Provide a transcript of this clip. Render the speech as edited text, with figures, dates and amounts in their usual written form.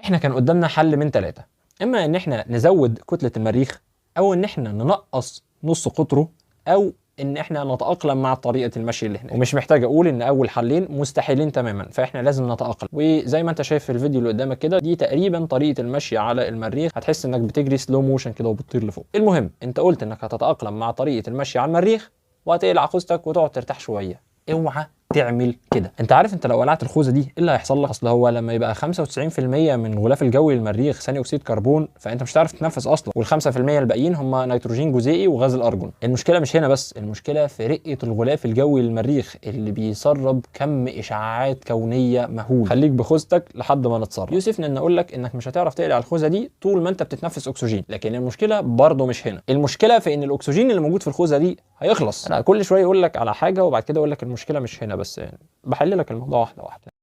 احنا كان قدامنا حل من 3، اما ان احنا نزود كتلة المريخ، او ان احنا ننقص نص قطرة، او ان احنا نتاقلم مع طريقه المشي اللي هناك. ومش محتاج اقول ان اول حلين مستحيلين تماما، فاحنا لازم نتاقلم. وزي ما انت شايف في الفيديو اللي قدامك كده، دي تقريبا طريقه المشي على المريخ، هتحس انك بتجري slow motion كده وبتطير لفوق. المهم انت قلت انك هتتاقلم مع طريقه المشي على المريخ وهتقلع خوذتك وتقعد ترتاح شوية. اوعى تعمل كده. انت عارف انت لو قلعت الخوذه دي ايه اللي هيحصل لك؟ اصل هو لما يبقى 95% من غلاف الجوي للمريخ ثاني اكسيد كربون، فانت مش هتعرف تتنفس اصلا، وال5% الباقيين هم نيتروجين جزيئي وغاز الارجون. المشكلة مش هنا بس، المشكلة في رقه الغلاف الجوي للمريخ اللي بيسرب كم اشعاعات كونية مهول. خليك بخوذتك لحد ما نتصرف. يوسفني ان اقول لك انك مش هتعرف تقلع الخوذه دي طول ما انت بتتنفس اكسجين، لكن المشكلة برضه مش هنا، المشكلة في ان الاكسجين اللي موجود في الخوذه دي هيخلص. انا كل شوية اقول لك على حاجة وبعد كده اقول لك المشكلة مش هنا، بس يعني بحل لك الموضوع واحدة واحدة.